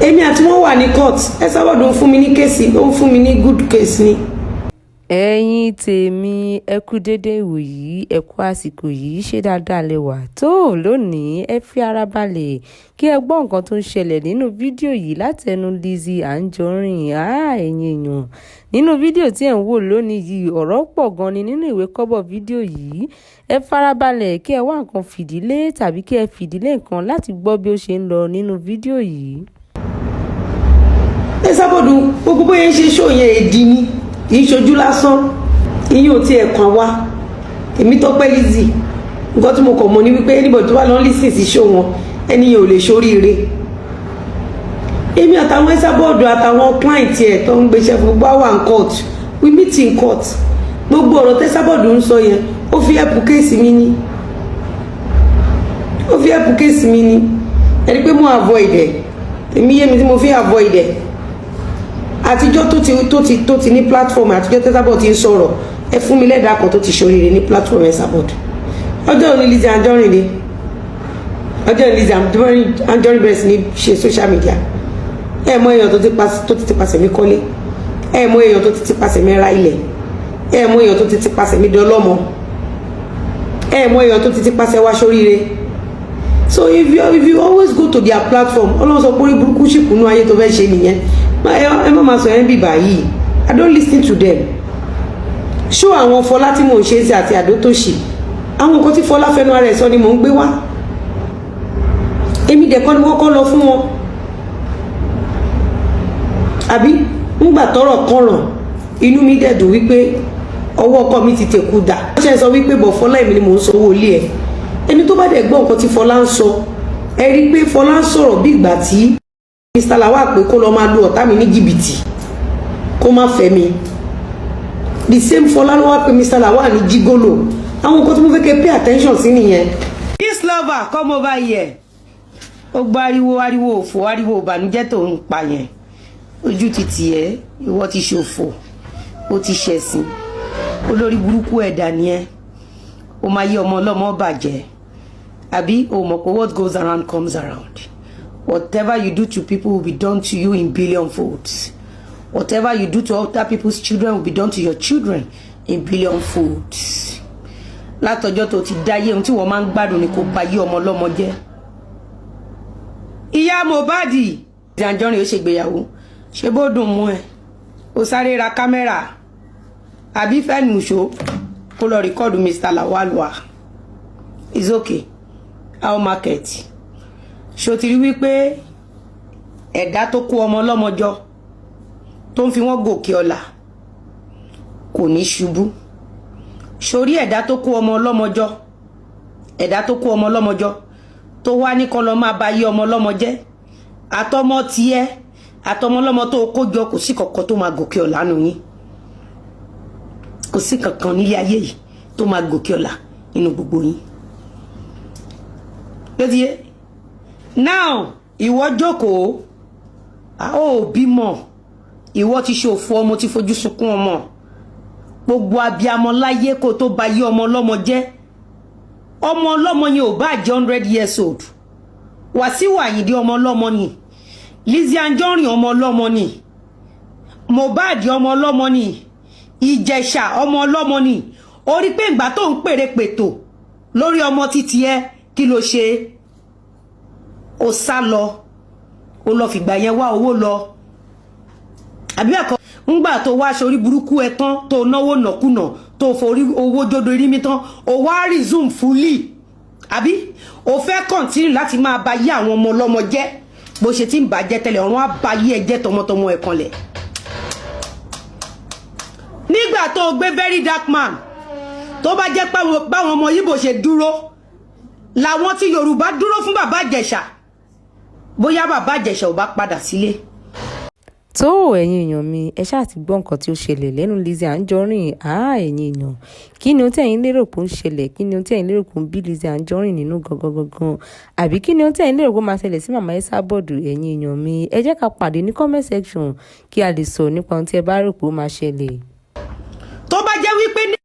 Èmi àti wọn wà ní court. Esabod ń fún mi ní case, ó ń fún mi ní good case ni. Ẹ̀yin tèmi, ẹ kú dédé ìwòyí, ẹ kú àsìkò yìí. Ṣé dáadáa lẹ wà tó lónìí? Ẹ fi ara balẹ̀ kí ẹ gbọ́ nǹkan tó ń ṣẹlẹ̀ nínú fídíò yìí látẹnu Lizzy Anjorin. Ẹ̀yin èèyàn, nínú fídíò tí ẹ̀ ń wò lónìí yìí, ọ̀rọ̀ pọ̀ gan ni nínú ìwé kọ́bọ̀ fídíò yìí. Ẹ farabalẹ̀ kí ẹ wá nǹkan fìdílé tàbí kí ẹ fìdílé nǹkan láti gbọ́ bí ó ṣe ń lọ nínú fídíò yìí. Esabod, gbogbo bóyá ń ṣe show yẹn, èdè ni, kì í ṣojú lásán. Ìyẹn ò tiẹ̀ kàn wá. Èmi Tọ́pẹ́ Lizzy, nǹkan tí mo kàn mọ̀ ní wípé anybody tó bá lọ listen sí show wọn, ẹni yẹn ò lè ṣoríire. Èmi àtàwọn Esabod àtàwọn client ẹ̀ tó ń gbéṣẹ́ fún gbogbo àwọn in court, we meet in court. Gbogbo ọ̀rọ̀ tEsabod ń sọ yẹn, ó fi help case mi ní, ó fi help case mi ní. Ẹni pé mo avoid ẹ̀, èmi yé mi tí mo fi avoid ẹ̀. Àtijọ́ tó ti ní platform, àtijọ́ tEsabod ti ń sọ̀rọ̀, ẹ fún mi lẹ́dàá kan tó ti ṣoríire ní platform Esabod. Ọjọ́ òní Lizzy Anjorin ni, ọjọ́ òní Lizzy Anjorin bẹ̀rẹ̀ sí ní ṣe social media. Ẹ mọ èèyàn tó ti pàṣẹ mi kọ́lé, ẹ mọ èèyàn tó ti pàṣẹ mi ra ilẹ̀, ẹ mọ èèyàn tó ti pàṣẹ mi dọlọ́mọ, ẹ mọ èèyàn tó ti pàṣẹ wá ṣoríire. So if you always go to their platform, Ọlọ́run sọ pé orí burúkú ṣìkúnú ayé tó fẹ́ ṣe nìyẹn. Ẹ má máa sọ yẹn bí báyìí. I don't listen to them. Ṣó àwọn Fọlá tí mò ń ṣe sí àti Àdótòṣì, àwọn nǹkan tí Fọlá fẹnu ara ẹ̀ sọ ni mò ń gbé wá. Èmi dẹ̀ kọ́ ni wọ́n kọ́ lọ fún wọn, àbí ńgbà tọ́rọ̀ kọ̀ràn, inú mi dẹ̀ dùn wípé ọwọ́ ọkọ mi ti tẹ̀kú dà. Wọ́n ṣe sọ wípé bọ̀ Fọlá, èmi ni mò ń sanwó ilé ẹ̀. Ẹni tó bá dẹ̀ gbọ́ nǹkan tí Fọlá ń sọ, ẹ rí i pé Fọlá ń sọ̀rọ̀ bí ìgbà tí Mr. Lawal pé kó lọ máa lu ọ̀tá mi ní jìbìtì, kó má fẹ́ mi. The same Fọlá ló wá pé Mr. Lawal ní gigolo. Àwọn nǹkan tí mo fẹ́ kẹ́ pay attention sí nìyẹn. This lover, come over here. Ó gbọ́ ariwo, ariwo òfò, ariwo ìbànújẹ́ tó ń pa yẹn, ojú ti tì ẹ́. Ìwọ ti ṣòfò, ó ti ṣẹ̀sìn, olórí burúkú ẹ̀dá ni ẹ́. Ó máa yí ọmọ ọlọ́mọ bàjẹ́, àbí o mọ̀ pé what goes around comes around? Whatever you do to people will be done to you in billion folds. Whatever you do to other people's children will be done to your children in billion folds. Látọjọ́ tó ti dáyé, ohun tí wọ́n máa ń gbádùn ni kò bá yí ọmọ ọlọ́mọ jẹ́. Ìyá Mohbad Anjorin, ó ṣègbéyàwó, ṣe bó dùn mú ẹ? Ó sáré ra kámẹ́rà àbí fẹ́ẹ̀nù ṣó kó lọ record Mr. Lawal wa. It's okay. How market? Ṣó ti rí wípé ẹ̀dá tó kó ọmọ ọlọ́mọ jọ, tó ń fi wọ́n gòkè ọ̀la, kò ní ṣubú? Sórí ẹ̀dá tó kó ọmọ ọlọ́mọ jọ, ẹ̀dá tó kó ọmọ ọlọ́mọ jọ, tó wá ní kọ́ lọ máa ba yí ọmọ ọlọ́mọ jẹ́, àtọmọ tiẹ̀ àtọmọ ọlọ́mọ tó kó jọ, kò sí kankan tó máa gòkè ọ̀la nù yín. Kò sí kankan nílé ayé yìí tó máa gòkè ọ̀la nínú gbogbo yín. Ló ti yé now. Ìwọ jókòó, a ó bímọ, ìwọ ti ṣòfò ọmọ, ti fojú sunkún ọmọ. Gbogbo abiamọ láyé, kó tó ba yí ọmọ ọlọ́mọ jẹ́, ọmọ ọlọ́mọ yẹn ò bá jẹ́ 100 years old. Wàsíù Àyìndé, ọmọ ọlọ́mọ ni. Lizzy Anjorin, ọmọ ọlọ́mọ ni. Mohbad, ọmọ ọlọ́mọ ni. Ìjẹ̀ṣà, ọmọ ọlọ́mọ ni. Ó rí pé ìgbà tó ń pèrè pètò lórí ọmọ títí ẹ, kí ló ṣe? Ó sá lọ, ó lọ fìgbà yẹn wá owó lọ, àbí ẹ̀kọ́? Ńgbà tó wá aṣọ orí burúkú ẹ tán, tó náwó nàkúnà, tó forí owó jódo rí mi tán, ó wá resume fully, àbí ó fẹ́ continue láti máa ba yé àwọn ọmọ ọlọ́mọ jẹ́ bó ṣe ti ń bàjẹ́ tẹ́lẹ̀? Ọ̀run á ba yé ẹ jẹ́ tọmọtọmọ ẹ̀ kanlẹ̀. Nígbà tó gbé Very Dark Man, tó bá jẹ́ báwọn ọmọ Yíbò ṣe dúró làwọn tí Yorùbá dúró fún Bàbá Ìjẹ̀ṣà, bóyá Bàbá Ìjẹ̀ṣà ò bá padà sílé. Tó, ẹ̀yin èèyàn mi, ẹ ṣáà ti gbọ́ nǹkan tí ó ṣẹlẹ̀ lẹ́nu Lizzy Anjorin. Ẹ̀yin èèyàn, kí ni ohun tí ẹ̀yin lérò pé ó ń ṣẹlẹ̀? Kí ni ohun tí ẹ̀yin lérò pé ó ń bí Lizzy Anjorin nínú gangan gangan? Àbí kí ni ohun tí ẹ̀yin lérò pé ó máa ṣẹlẹ̀ sí Màmá Esabod? Ẹ̀yin èèyàn mi, ẹ jẹ́ ká pàdé ní comment section kí a lè sọ nípa ohun tí ẹ bá rò pé ó máa ṣẹlẹ̀. Tó bá jẹ́ wípé ní